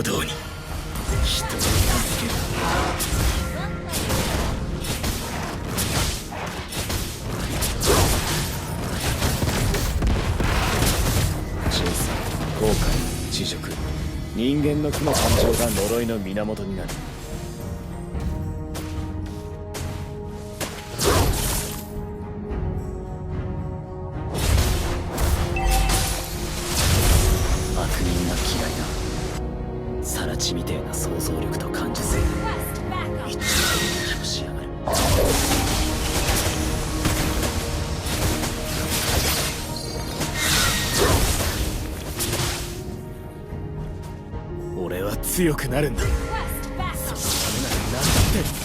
等に人を助ける。人生、後悔、恥辱、人間の負の感情が呪いの源になる。悪人が嫌いだ。更地みてえな想像力と感受性で一丁前に気をしやがる。俺は強くなるんだ。そのためなら何だって。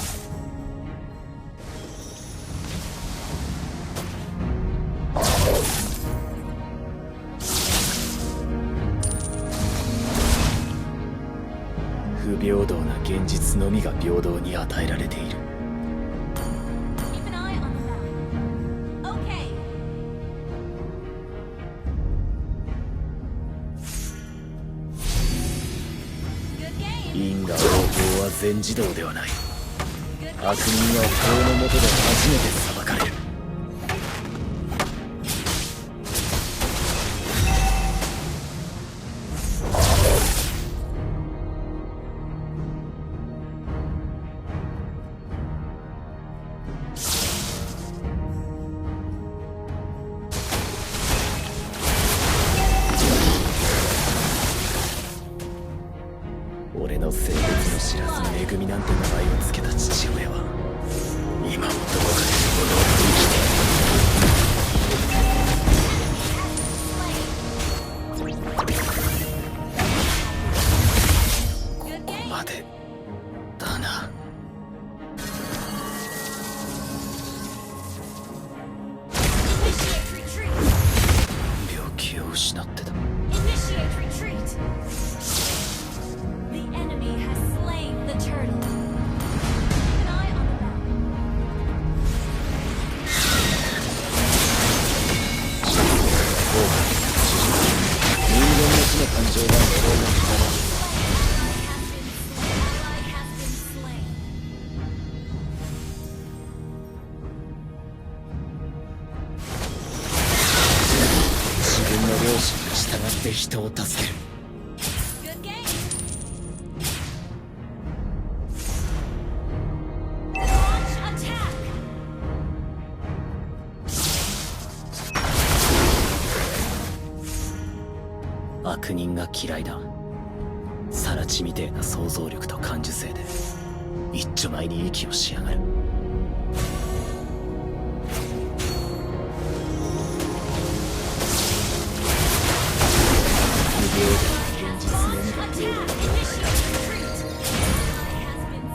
不平等な現実のみが平等に与えられている。因果応報は全自動ではない。悪人は法の下で初めて裁かれる。俺の性別の知らず恵みなんて名前を付けた父親は今もどこかで物を生きている。ここまでだな。病気を失ってた。感情が呪いの自分の良心に従って人を助ける。悪人が嫌いだ。更地みてえな想像力と感受性で一丁前に息をしやがる。不平等な現実のみが平等に与えられる。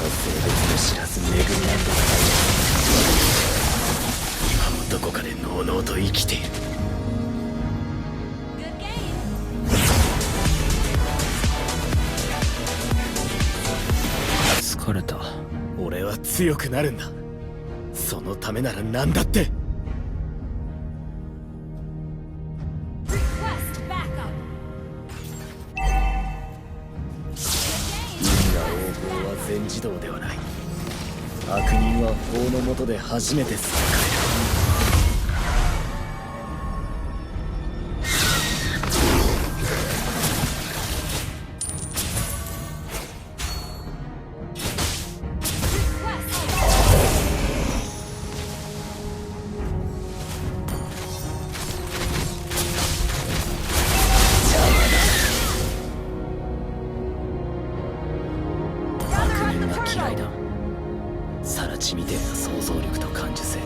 性別の知らず恵みなんてない。今もどこかでのうのうと生きている。疲れた。俺は強くなるんだ。そのためなら何だって。全自動ではない。悪人は法の下で初めて裁かれる。嫌いだ。更地みてえな想像力と感受性で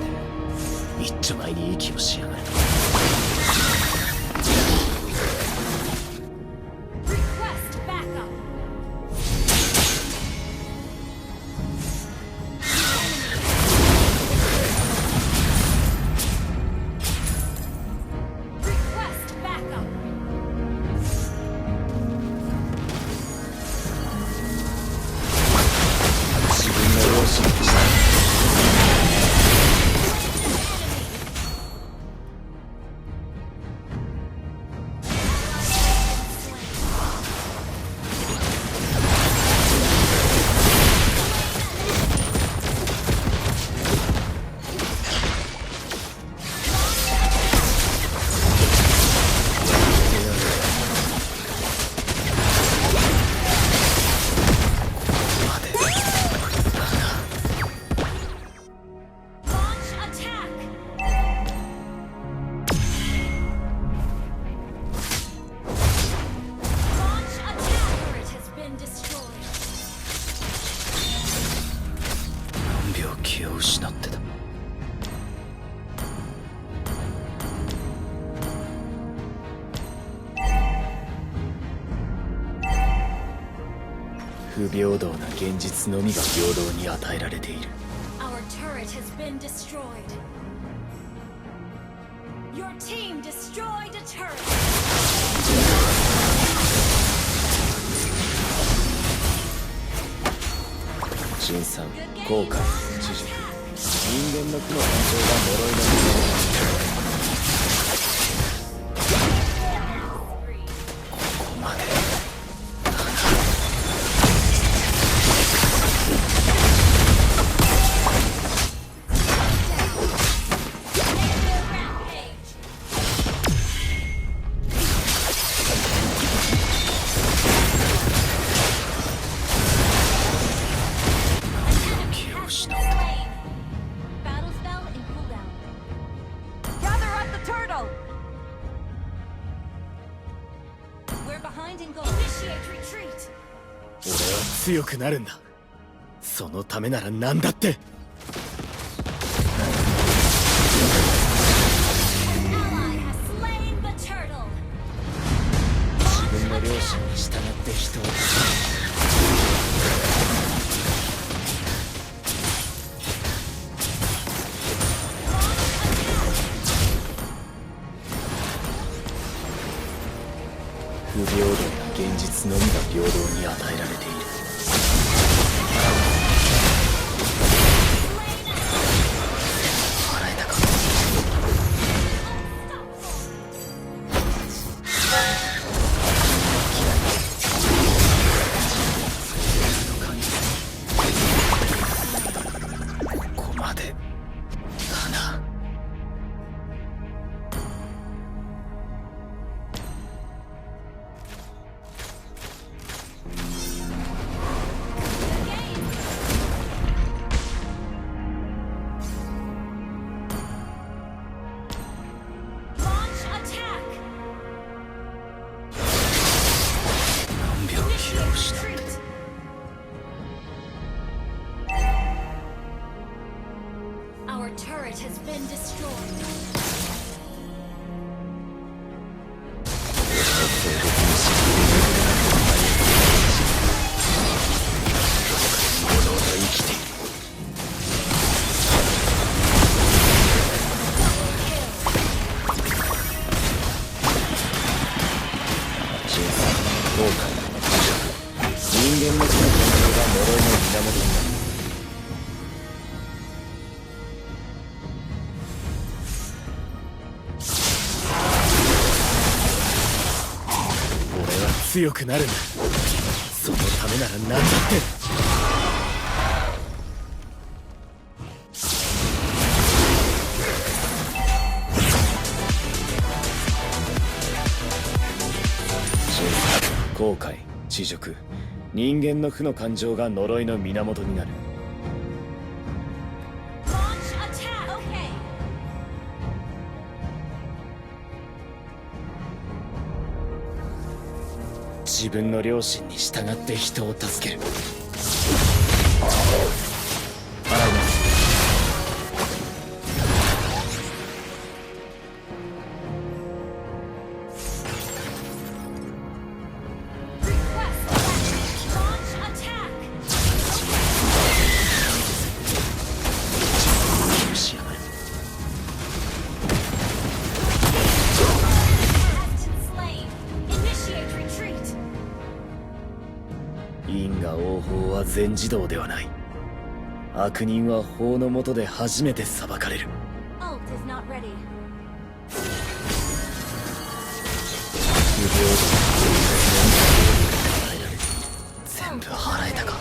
不平等な現実のみが平等に与えられている。 Our turret has been destroyed. Your team destroyed a turret. 新さん、後悔、知識、人間の負の感情が呪いのもの。ここまで。俺は強くなるんだ。そのためなら何だって。自分の良心に従って人を不平等な現実のみが平等に与えられている。払えたか。ここまでだな。Our turret has been destroyed. 人間の手の感情が呪いの源になる。俺は強くなるんだ。そのためなら何だって。後悔、恥辱、人間の負の感情が呪いの源になる。自分の良心に従って人を助ける。払います。因果応報は全自動ではない。悪人は法の下で初めて裁かれる。不平等全部払えたか。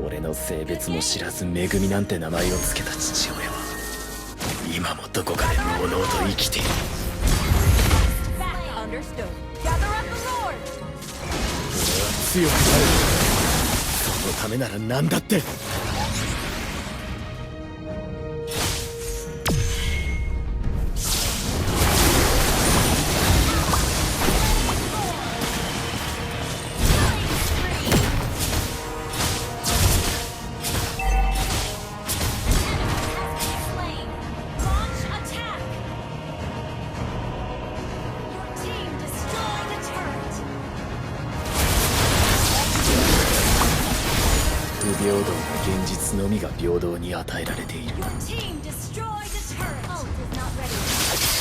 俺の性別も知らずめぐみなんて名前を付けた父親は今もどこかで無能と生きている。俺は強くなる。そのためなら何だって。平等な現実のみが平等に与えられている。 Your team destroyed a turret. Ult is not ready. Attack.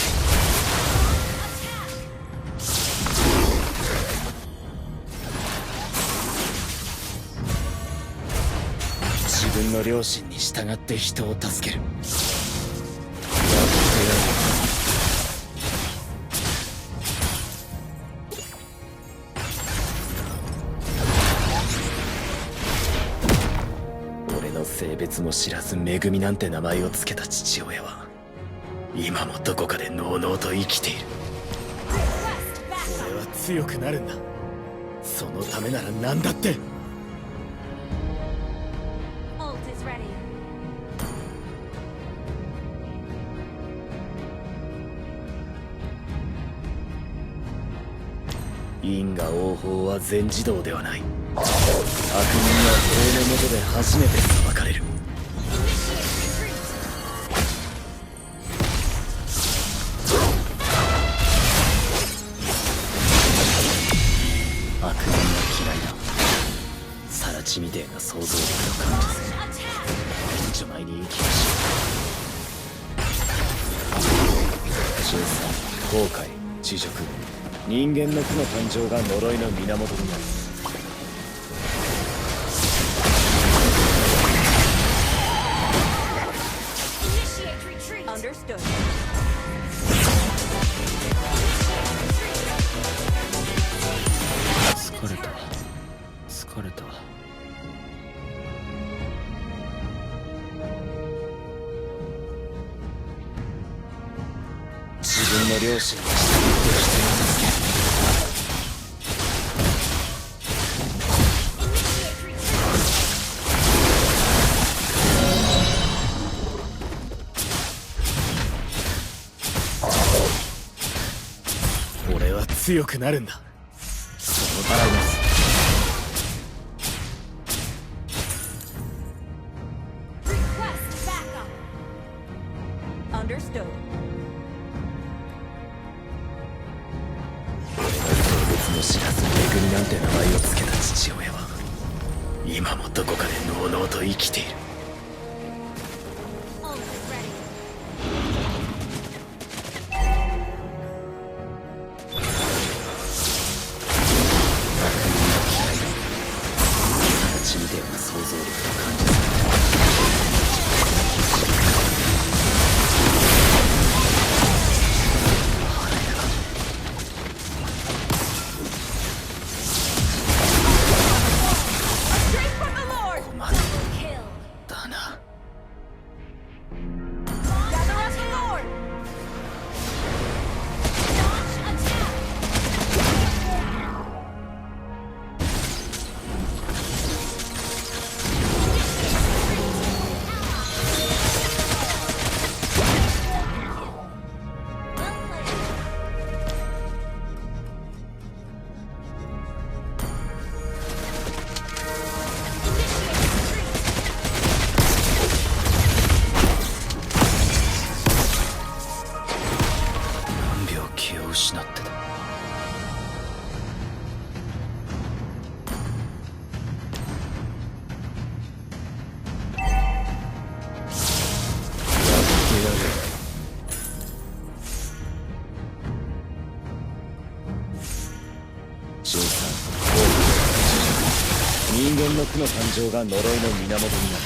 自分の良心に従って人を助ける。やってやる。俺の性別も知らずめぐみなんて名前を付けた父親は今もどこかでのうのうと生きている。 Request backup. 俺は強くなるんだ。そのためなら何だって。 Ult is ready. 因果応報は全自動ではない。悪人は法の下で初めて裁かれる。 Initiate retreat. 悪人は嫌いだ。更地みてえな想像力と感受性。 Attack. 一丁前に生きるし純さ後悔恥辱人間の負の誕生が呪いの源になる。 Initiate retreat. Understood. 疲れた疲れた。自分の良心に従って人を助ける。 Initiate retreat. 俺は強くなるんだ。そのたらいます。 Request backup. Understood. 俺の性別も知らずめぐみなんて名前を付けた父親は今もどこかでのうのうと生きている。 Ult is ready. 形みてえな想像力と感受性。Straight from the Lord! まだ Kill. だな。 Gather us, Lord! Launch attack. Well played. 何秒気を失ってた。やってやる。13人間の苦の誕生が呪いの源になる。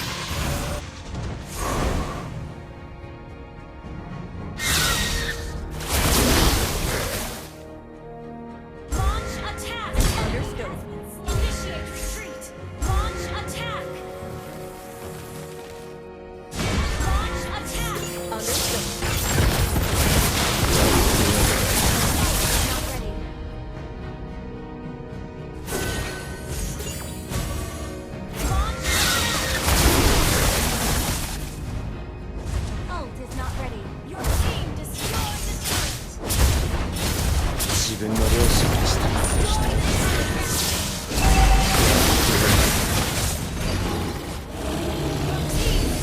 Launch attack. Understood. Initiate retreat. Launch attack. Launch attack. Understood. Not ready. Launch. Ult is not ready. Your team destroyed the turret. 自分の良心に従って人を助ける。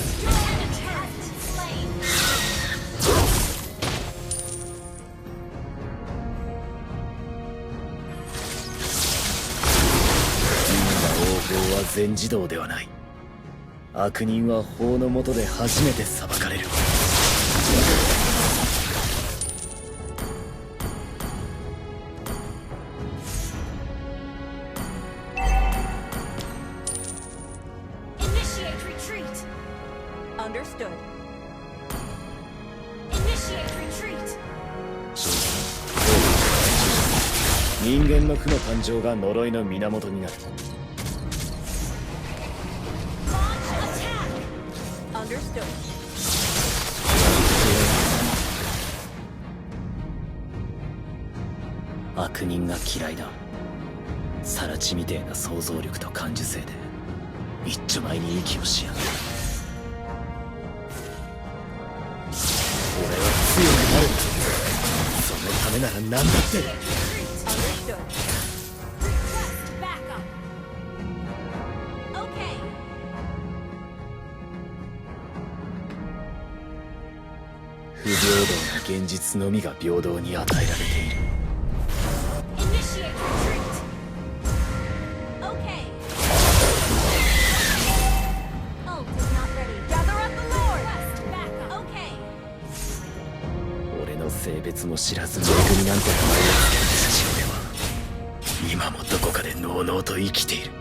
Destroyed a turret. Slain. 因果応報は全自動ではない。悪人は法の下で初めて裁かれる。Initiate retreat. Understood. Initiate retreat. 人間の負の誕生が呪いの源になる。 Launch attack. Understood. 悪人が嫌いだ。サラチみてえな想像力と感受性で一丁前に息をしやがる。俺は強くなる。そのためなら何だって。 Understood. Request backup. Okay. 不平等な現実のみが平等に与えられている。 Initiate retreat. Okay. Ult is not ready. Gather up the Lord. Request backup. Okay. 俺の性別も知らずめぐみなんて名前を付けた父親は今もどこかでのうのうと生きている。